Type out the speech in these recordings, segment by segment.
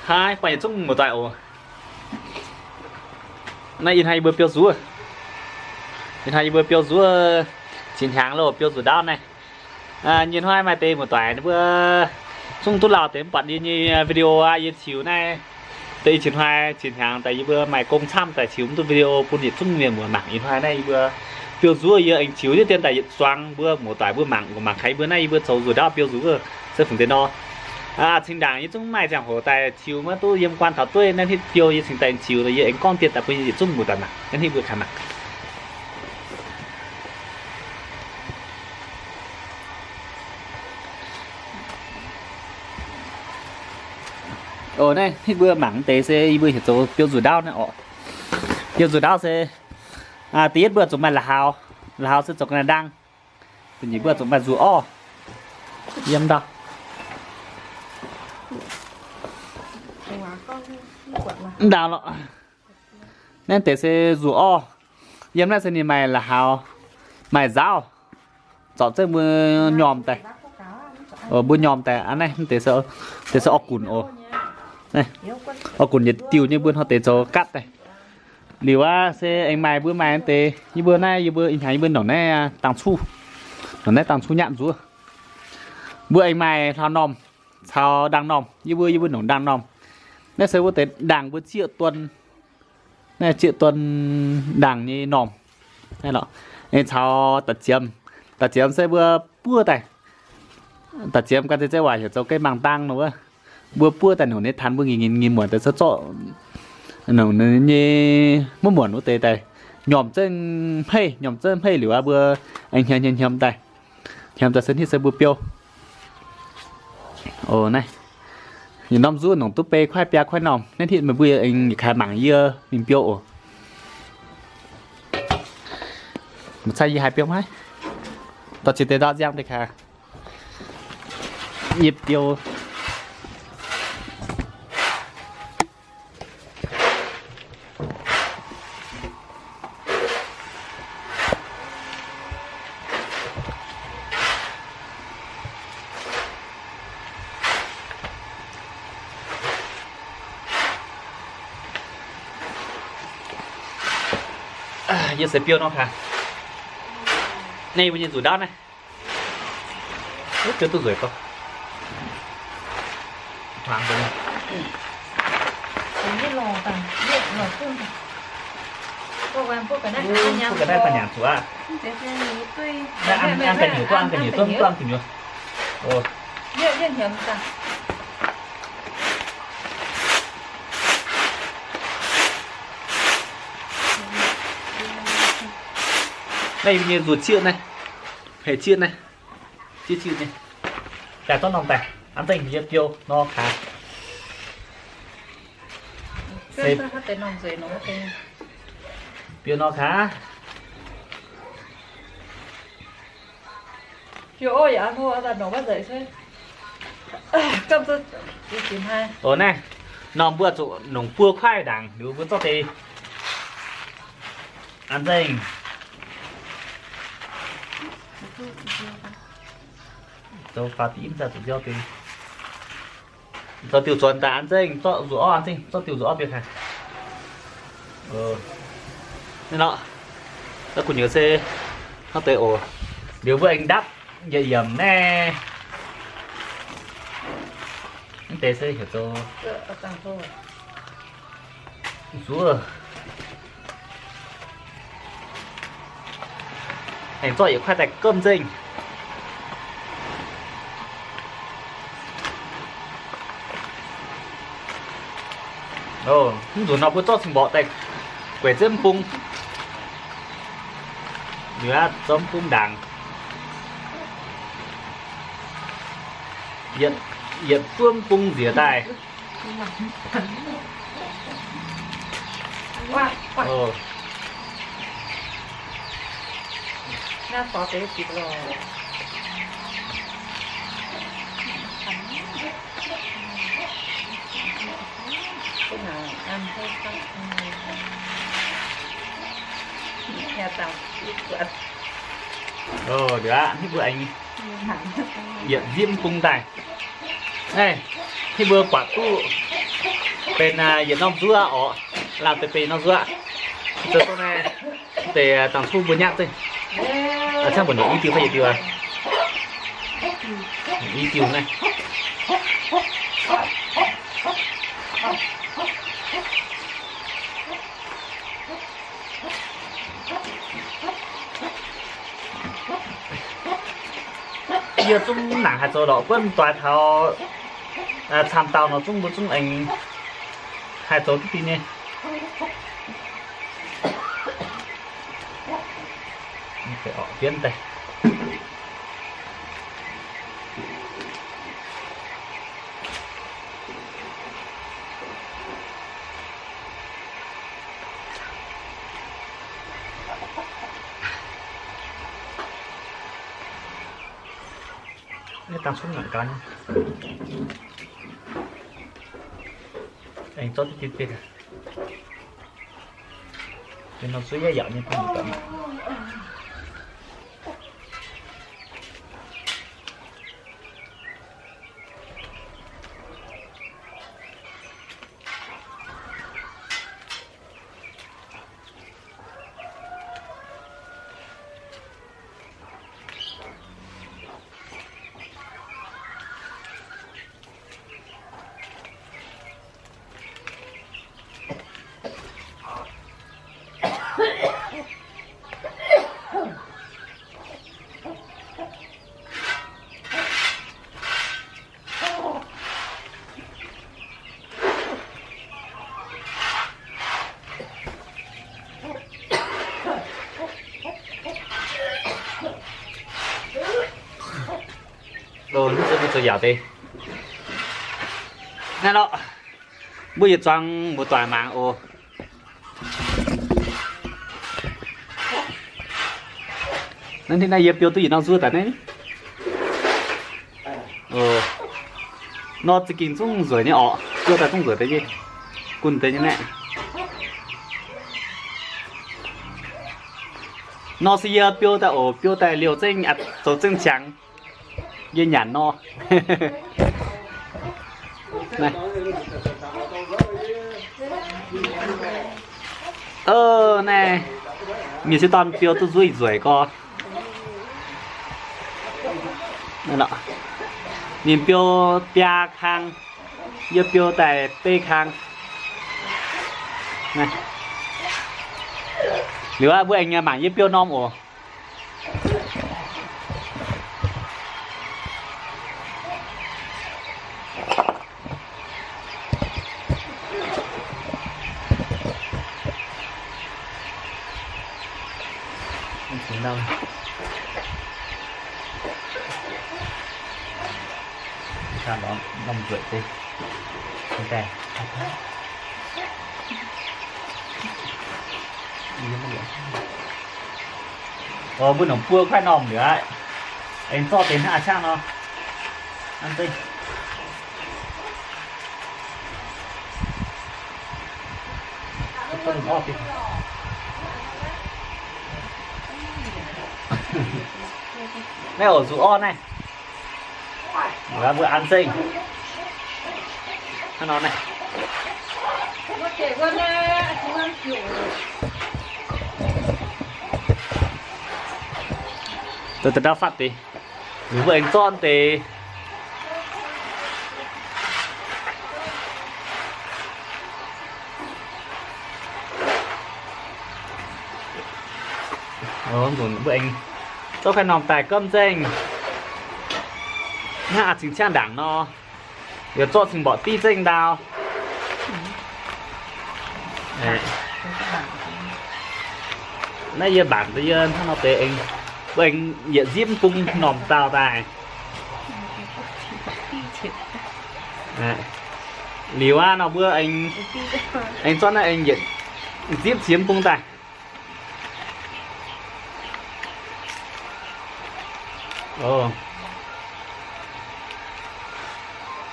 Haih, buatc yietc zungv muoz-doic oc. Naaiv ih hnoi yie mbuo biou nzuov. Ih hnoi yie mbuo biou nzuov, qiex hnyangx loh, biou nzuov ndaauv naaiv. Nyei hnoi maaih deix muoz-doic ninh mbuo zungv duqv lauh deix mv buatc yie nyei video aqv. Yie ziux naaiv deix qiex hnoi qiex hnyangx daaih yie mbuo maaih gong camv daaih ziux mv duqv video bun yietc zungv mienh muoz mangc. Ih hnoi naaiv yie mbuo biou nzuov, yie aengx ziux yietc dien daaih yietc zuangx mbuo muoz-doic mbuo mangc, mangc haaix mbuo naaiv yie mbuo zoux nzuov ndaauv biau nzuov se fungc deix nor. Cing ndaangc yie zungv maaih ziangh hoc daaih ziux maiv duqv yiem guaan taux dueiv naaiv hnitv biou, yie cingx daaih ziux, yie aengx gorngv dien daaih bun yietc zungv muoz-doic mangc naaiv hnitv mbuo kaaix mangc. Oc, naaiv hnitv mbuo mangc deix se yie mbuo heuc zoux biou nzuov ndaauv naaiv oc. Biou nzuov ndaauv se, da'yietv mbuo zuqc maaih la'haux, la'haux se zoux ga'naaiv ndaang. Da'nyeic mbuo zuqc maaih nzuov orv. Yiem ndau, ndau lorqc. Naaiv deix se nzuov orv. Yiem naaiv se ninh maaih la'haux, maaih nzaauv, zorpc zengv mbuo nyormh daaih. Mbuo nyormh daaih aqv. Naaiv deix se orv gunc oc. Orv gunc yietc diuh nyei mbuo hnoi deix zoux gatv daaih. Liuz aqv se aengx maaih mbuo maaih deix, yie mbuo naaiv, yie mbuo ih hnyangx yie mbuo nongc naaiv dangh cuv, nongc naaiv dangh cuv nyatv nzuov. Mbuo aengx maaih hlauv-normh caux ndaangh-normh. Yie mbuo, yie mbuo nongc ndaangh-normh. Naaiv se wuov deix ndaangh mbuo zieqv duon, naaiv zieqv duon ndaangh nyei normh. Naaiv lorqc, aengx caux da'ziemx. Da'ziemx se mbuo buov daaih. Da'ziemx gan zeiz zeiv waac heuc zoux ga'mangc ndaang nor wuov. Mbuo buov daaih nongc ninh taux mbuo nyei, nyei muonc daaih zorqv, nongc nyei maiv muonc wuov deix daaih nyormh zengv hmeiv, nyormh zengv hmeiv liuz aqv mbuo aengx hnyemx hnyemx daaih. Hnyemx daaih se hnitv se mbuo biou. Oc, naaiv yietc norm nzuov nongc duqv bei kuaaiv biaa kuaaiv normh. Naaiv hnitv meih mbuo aengx yietc kaaix mangc yie mingh biou oc. Mv cai yie haiz biou maiv? Dorh ziex deix ndau nziang deix kaaix. Yie biou. Yie se biou nor kaaix. Naaiv mbuo nyei nzuqc ndaauv naaiv. Biou duqv nzueic gorngv. Mv ga'naaiv daaih nyanc zuqc aqv. Naaiv an ga'nyuoz duqv, an ga'nyuoz duqv, mv duqv an ga'nyuoz. Naaiv yie nyei nzuqc zieqv naaiv, hec zieqv naaiv, zieqv zieqv nyei. Daaih zorqv norm daaih, an zengv yie biou nor kaaix. Biou nor kaaix. Oc, naaiv norm mbuo zuqc nongc buo kuaaiv ndaangc liuz mbuo zorqv deix an zengv zoux faaux diqv mv zai zuqc nziou deix. Zoux diuh zuonx daaih an zengv zorqv nzuqc orv, an zengv zorqv diuh nzuqc orv biou kaaix. Naaiv nor, gu'nyuoz se hnangv deix oc. Liuz mbuo aengx ndapv yietc yiemc naaiv. Mv deix se heuc zoux nzuov. Aengx zorqv yietc kuaaiv daaih gomv nzengc. Mv nzunc nor mbuo zorqv cing-mborqc daaih gueic zengv mv bung. Liuz aqv, zorqv mv bung ndaangc, yietc, yietc buov mv bung nziex daaih. Liuz aqv, hnangv mbuo aengx yietc zipv mv bung daaih. Hnangv mbuo buatc duqv Benx yietc norm nzuov oc. Laanh deix benx norm nzuov. Zoux dongh naaiv deix dangc cuv mbuo nyaqv zengv. Aa, camv mbuo nongc i diuh fai yietc diuh aqv? I diuh naaiv. Yie zungv nangc haih zoux lorqc, guonv doix taux camv dauh nor zungv mbuo zungv aengx haih zoux duqv deix nyei. Bienv daaih. Naaiv dangh cunv nangc gaax nyei. Aengx zorqv diqv diqv. Nor zuov yaac yaac nyei. Naaiv lorqc, mbuo yietc zuangx mbuo doic mangc oc. Naaiv yie biou duqv yietc norm nzuov daaih naaiv. Nor za'gengh zungv nzueic nyei orqc, biou daaih zungv nzueic deix nyei, gunh deix nyei naaiv. Nor se yie biou daaih oc, biou daaih liouh zengv, zoux zengv ziangx. Yie nyanc nor. Naaiv, mienh sieqv dorn biou duqv nzueic nzueic gorx. Ninh biou biaa kang, yie biou daaih beiv kang. Liuz aqv, mbuo aengx mangc yie biou norm oc. Mbuo nongc buo kuaaiv normh liuz aqv. Aengx zorqv deix hnangv a'ciangv nor. Naaiv oc, zuqc orv naaiv. Mbuo an zengv hnangv nor naaiv. Da'dauh fatv deix, mbuo aengx zorqv deix. Mbuo aengx zorqv kuaaiv normh daaih gomv nzengc. Hnangv a'cingx ciangv ndaangc nor, yaac zorqv cingx mborqc div nzengc ndau. Naaiv yie mbatc yie hnangv nor deix aengx, mbuo aengx yietc nzipv bung normh dauh daaih. Liuz aqv nor mbuo aengx, aengx zorqv naaiv aengx yietc nzipv cingx bung daaih.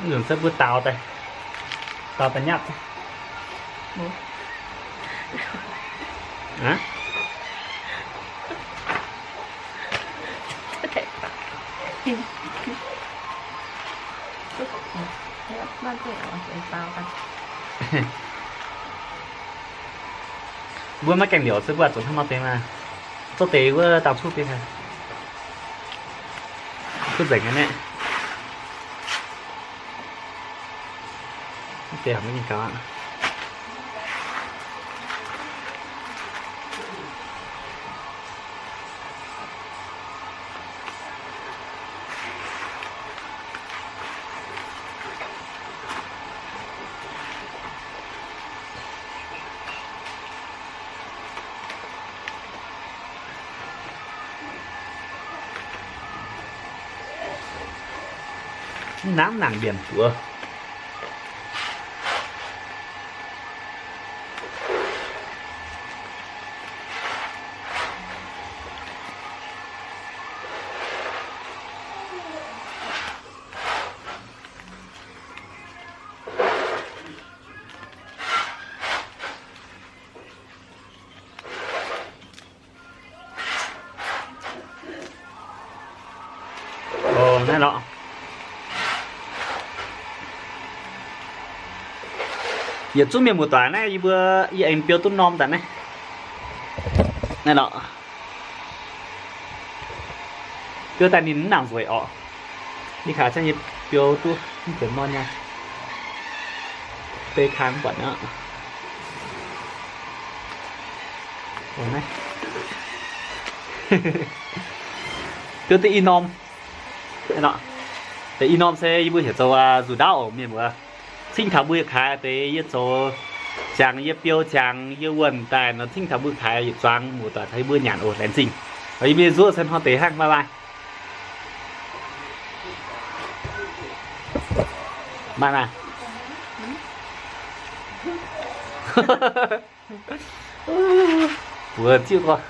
Nzunc se mbuo daaux daaih, daaux daaih nyapv. Mbuo maiv gaengh liouc se mbuo zuqc hnangv nor deix maah. Zorqv deix wuov dangh cuotv biei, kuv nzengc aqv naeqv. Deix maiv gaengh gaux aqv. Mv nangc, mv nangc mbienc buoz. Naaiv lorqc. Yietc zungv mienh muoz-doic naaiv, yie mbuo yie aengx biou duqv norm daaih naaiv. Naaiv lorqc. Biou daaih ninh mv nangc nzueic orqc. Yie kaax ziangh yie biou duqv mv benx norm nyei. Bei kaax mv buatc aqv. Biou deix i norm. Deix i norm se yie mbuo heuc zoux nzuqc ndaauv oc mienh muoz. Cingv taux mbuo yietc kaaix deix yie zoux ziangx, yie biou ziangx, yie wuonh daaih nor cingv taux mbuo kaaix yietc zuangx muoz-doic taux yie mbuo nyanc oc, laengz zingh. Yie mbuo nzuov se hnoi deix hnangv, bye bye. Maaih maah. Buoz ziuv gorx.